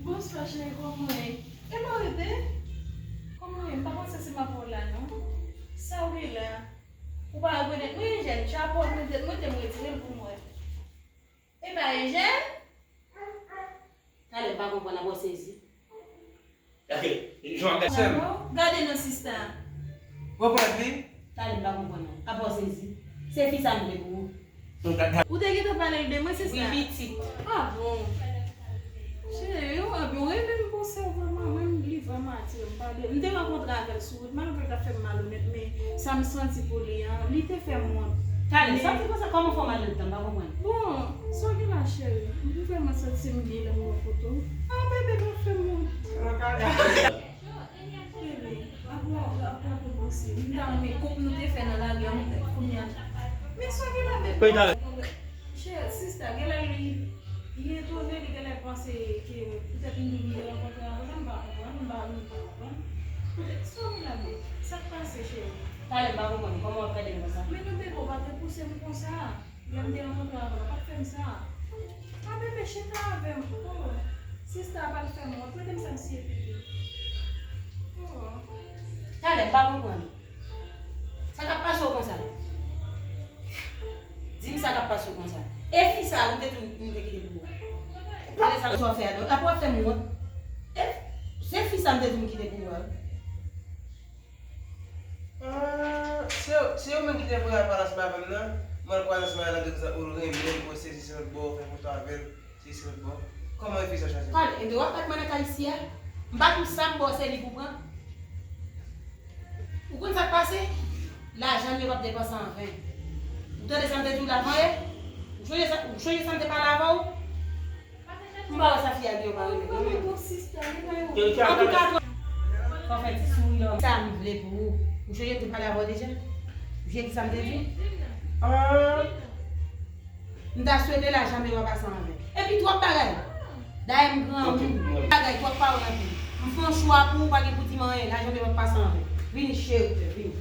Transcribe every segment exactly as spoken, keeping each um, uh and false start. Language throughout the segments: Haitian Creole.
Bonswa, cheri, kòman w ye? E m arete? Kòman w ye? M pa panse se m ap wè w la, non. Sa w gen la? Ou pa rekonèt mwen, Ejèn? Chapo mwen tèt mwen te m retire l pou m wè. E pa Ejèn? Talè m pa konprann, ap wè sezi. Gade, jan w ap gade. Gade non, sista. Ou konprann li? Talè m pa konprann non. Apa w sezi? Se fi sa m vle pou ou. Ou te gentan pale l de mwen, sista? Wi, pitit. Ah bon. Cheri, ou, ah bon, e menm pou sè w vrèman, mwen, li vrèman atire m pa de. M te rankontre avè l sou wout, malgre l t ap fè m malonèt, men sa m santi pou li an, li te fè m wont. Talè, sa w te konsa, kòman fè w malonèt la, m pa konprann. Bon, sa w gen la, cheri? M vrèman santi m byen lè m wè foto w. Ah, bebe, pa fè m wont. Bebe, apre, apre, apre, bon, si m ta renmen koup nou te fè nan lari a, m te kounye a. Men sa gen la, men. Chè, sista, genlè li, li etone, li genlè panse ke poutèt m te vin rankontre avè l, m pa konprann, m pa, m pa konprann. Poutèt sa gen la, men. Sa k pase, cheri? Talè m pa konprann, kòman w ap gade m konsa? Men nou te bon, pa te pouse m konsa. Lè m te rankontre avè w, pa t fè m sa. Ah, bebe, chita avè m. Oh, sista pa t fè m wont. Mete m sa m siye pipi. Oh. Talè, m pa konprann. Sa k ap pase w konsa? Di m sa k ap pase w konsa. E fi sa, ou te tou, ou te kite pou ou. Talè, sa w fè a, non? Apa w ap fè m wont? E, se fi sa m te tou m kite pou ou a. Ah, se, se ou menm ki te voye al pale ansanm avè m nan, m al kwaze ansanm avè l nan de zan, ou renmen l, ou sezi se lòt bò, ou fè foto avè l, sezi se lòt bò. Kòman e fi sa chwazi? Kòl, e de w ap bat mwen nan kay isi a? M pa konn sa m ba w, se li pou pran. Ou konn sa k pase? Lajan m yo p ap depanse an ven. Ou tande sa m te di w la, avan ye? Ou sonje sa, ou sonje sa m te pale avè w? M pa wè sa fi a gen, yo pa renmen. Antouka, fò fè ti souri la. Sa m vle pou ou. Ou sonje m te pale avè w deja? Ou sonje ki sa m te di? Ah. M ta swete lajan m yo pa pase an ven. Epi twòp bagay. Dayè m granmoun. Bagay, twòp pawòl anpil. M fè yon chwa pou ou, pa gen pou di m anyen. Lajan m yo pa pase an ven. Vini cheri, vini.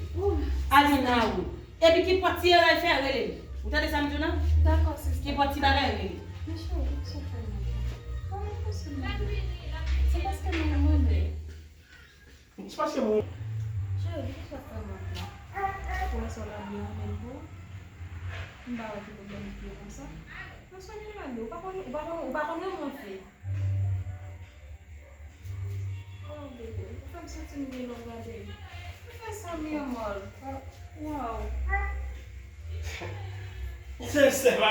Al jwenn Naomi. Epi ki pòt ti eray fè, rele m. Ou tande sa m di w la? Dakò, sista. Ki pòt ti bagay, rele m. Men cheri, poukisa w fè m mande? Kòman poukisa w mande? Se paske mwen mande. Se paske mwen. Cheri, poukisa w fè m mande? Kòman sa w la byen renmen pou? M pa wè ki pwoblèm ki ye konsa. Nan sa gen la, ou pa konn, ou pa konn, ou pa konn renmen yon fi. Oh, bebe, ou fè m santi m byen lè w gade m. Ou fè sa m yon mòl. Waw. Se, se pa.